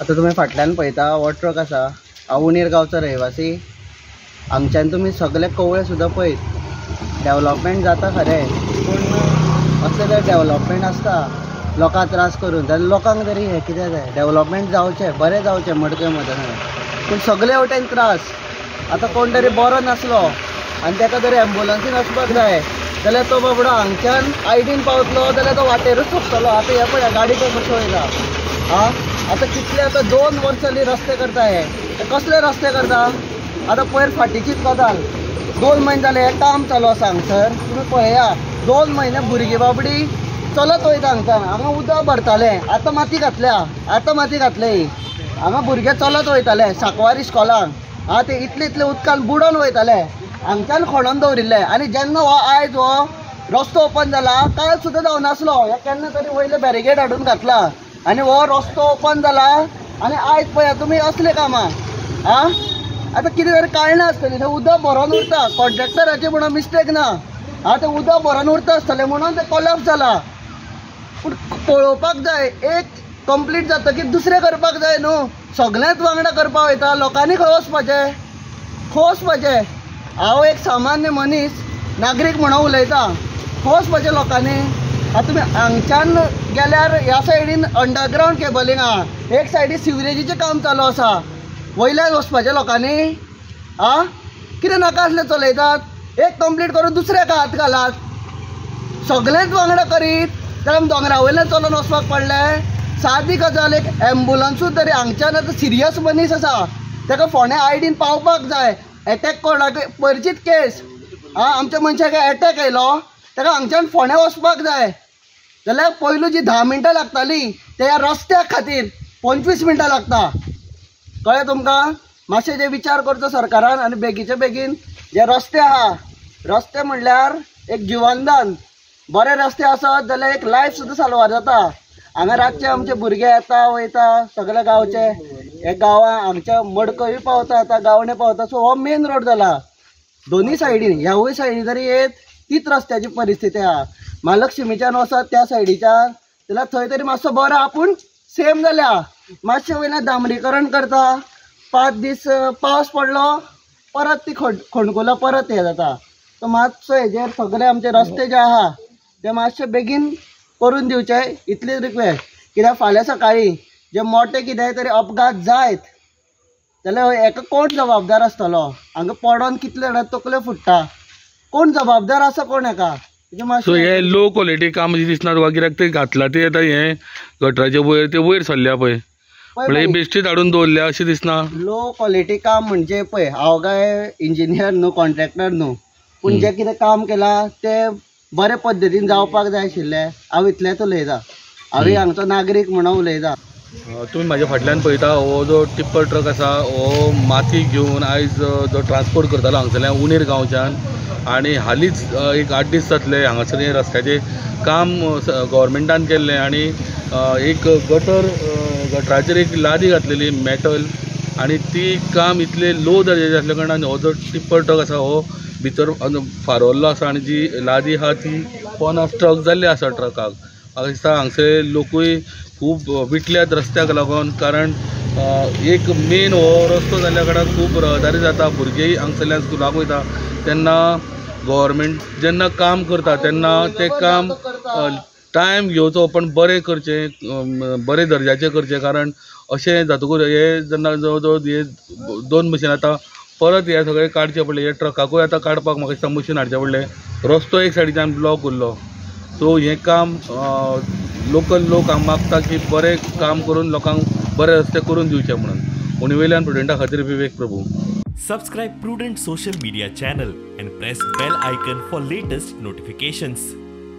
आतां तुमी फाटल्यान पळयता हो ट्रक आसा, हांव उणीर गांवचो रहिवासी. हांगच्यान तुमी सगळे कवळे सुद्दां पळयत डेवलपमेंट जाता खरें, पूण असलें जर डेवलपमेंट आसता लोकांक त्रास करून जाल्यार लोकांक तरी हें कितें जाय, डेवलपमेंट जावचें, बरें जावचें मडकय मतदारसंघात, पूण सगळे वटेन त्रास. आतां कोण तरी बरो नासलो आनी ताका जर एम्बुलन्सीन वचपाक जाय जाल्यार तो बाबडो हांगच्यान आयडीन पावतलो जाल्यार तो वाटेरूच सोंपतलो. आतां हें पळय गाडी पळय कशी वयता. आं आतां कितले आतां 2 वर्सां जालीं रस्ते करता, हे कसले रस्ते करता. आतां पयर फाटीचीच गजाल, 2 म्हयने जाले हें काम चालू आसा हांगसर. तुमी पळया 2 म्हयने भुरगीं बाबडी चलत वयता हांगच्यान. हांगा उदक भरतालें, आतां माती घातल्या, आतां माती घातले. हांगा भुरगे चलत वयताले साकवार इस्कॉलाक. आं ते इतले इतले उदकान बुडोन वयताले, हांगच्यान खणोन दवरिल्ले. आनी जेन्ना हो आयज हो रस्तो ओपन जाला, काल सुद्दां जावनासलो, हे केन्ना तरी वयले बॅरिगेड हाडून घातला आनी हो रस्तो ओपन जाला आनी आयज पळया तुमी असले कामां. आं आतां कितें तरी कारणां आसतलीं, तें उदक भरोन उरता, कॉन्ट्रॅक्टराचें म्हणून मिस्टेक ना. आं तें उदक भरोन उरता आसतलें म्हणून तें कोलॅप्स जाला. पूण पळोवपाक जाय, एक कंप्लीट जातकीर दुसरें करपाक जाय न्हू, सगळेंच वांगडा करपाक वयता. लोकांनी खंय वचपाचें, खंय वचपाचें. हांव एक सामान्य मनीस नागरीक म्हणून उलयतां, खंय वचपाचें लोकांनी. आतां तुमी हांगच्यान गेल्यार ह्या सायडीन अंडरग्रावंड केबलींग आहा, एक सायडीन सिवरेजीचें काम चालू आसा, वयल्यान वचपाचें लोकांनी. आं कितें नाका आसलें चलयतात, एक कंप्लीट करून दुसऱ्याक हात घालात, सगळेंच वांगडा करीत जाल्यार आमी दोंगरा वयल्यान चलोन वचपाक पडलें. सादी गजाल, एक एम्बुलन्सूच तरी हांगच्यान आतां सिरियस मनीस आसा ताका फोंड्या आयडीन पावपाक जाय. एटॅक कोणाक परिचीत केस, आं आमच्या मनशाक एटॅक आयलो, ताका हांगच्यान फोंड्या वचपाक जाय जाल्यार पयलू जी 10 मिनटां लागतालीं ते ह्या रस्त्या खातीर 25 मिनटां लागता. कळ्ळें तुमकां? मातशें जे विचार करचो सरकारान आनी बेगीचे बेगीन जे रस्ते आहा, रस्ते म्हणल्यार एक जिवनदान, बरे रस्ते आसत जाल्यार एक लायफ सुद्दां साल्वार जाता. हांगा रातचे आमचे भुरगे येता वयता सगळे गांवचे, हे गांवां आमच्या मडकयूय पावता, आतां गावणे पावता. सो हो मेन रोड जाला, दोनूय सायडीन, ह्यावूय सायडीन जरी येत तीच रस्त्याची परिस्थिती आहा. महालक्ष्मीच्यान वचत त्या सायडीच्यान जाल्यार थंय तरी मातसो बरो आहा, पूण सेम जाल्या. मातशें वयल्यान डांबरीकरण करता, 5 दीस पावस पडलो परत ती खणकुलां परत हें जाता. सो मातसो हेजेर सगळे आमचे रस्ते जे आहा ते मातशे बेगीन करून दिवचे, इतलीच रिक्वेस्ट. कित्याक फाल्यां सकाळीं जे मोठे कितेंय तरी अपघात जायत जाल्यार हेका कोण जबाबदार आसतलो. हांगा पडोन कितले जाणां तकल्यो फुट्टा, कोण जबाबदार आसा कोण हेका. सो हे लो क्वॉलिटी काम दिसना तुका, कित्याक ते घातला ते आतां हें गटराचे वयर ते वयर सरल्या पळय, म्हणल्यार बेश्टीच हाडून दवरल्या अशें दिसना. लो क्वॉलिटी काम म्हणजे पळय, हांव काय इंजिनियर न्हू, कॉन्ट्रॅक्टर न्हू, पूण जें कितें काम केलां तें बरे पद्दतीन जावपाक जाय आशिल्लें. हांव इतलेंच उलयतां, हांव हांगचो नागरीक म्हणून उलयतां. तुमी म्हाज्या फाटल्यान पळयता हो जो टिप्पर ट्रक आसा हो माती घेवन आयज जो ट्रान्सपोर्ट करतालो हांगसरल्यान उणीर गांवच्यान, आनी हालींच एक 8 दीस जातले हांगासर हें रस्त्याचें काम गव्हर्मेंटान केल्लें आनी एक गटर गटराचेर एक लादी घातलेली मेटल, आनी ती काम इतलें लो दर्जाचें आसल्या कारणान हो जो टिप्पर ट्रक आसा हो भितर फारवल्लो आसा आनी जी लादी आहा ती पोंदा स्ट्रक जाल्ली आसा ट्रकाक. म्हाका दिसता हांगसर लोकूय खूब विटल्यात रस्त्याक लागून, कारण एक मेन हो रस्तो जाल्ल्या कारणान खूब रहदारी जाता, भुरगेय हांगसरल्यान स्कुलाक वयता. तेन्ना गव्हर्मेंट जेन्ना काम करता तेन्ना तें काम टायम घेवचो, पण बरें करचें, बरें दर्जाचें करचें. कारण अशें जातकूच हे जेन्ना जवळ जवळ हे 2 मशीन आतां परत हे सगळें काडचें पडलें, हे ट्रकाकूय आतां काडपाक म्हाका दिसता मशीन हाडचें पडलें, रस्तो एक सायडीच्यान ब्लॉक उरलो. सो हें काम लोकल लोक हांगा मागता की बरें काम करून लोकांक बरे रस्ते करून दिवचे म्हणून. उणीवयल्यान प्रुडंटा खातीर Vivek Prabhu. Subscribe Prudent social media channel and press bell icon for latest notifications.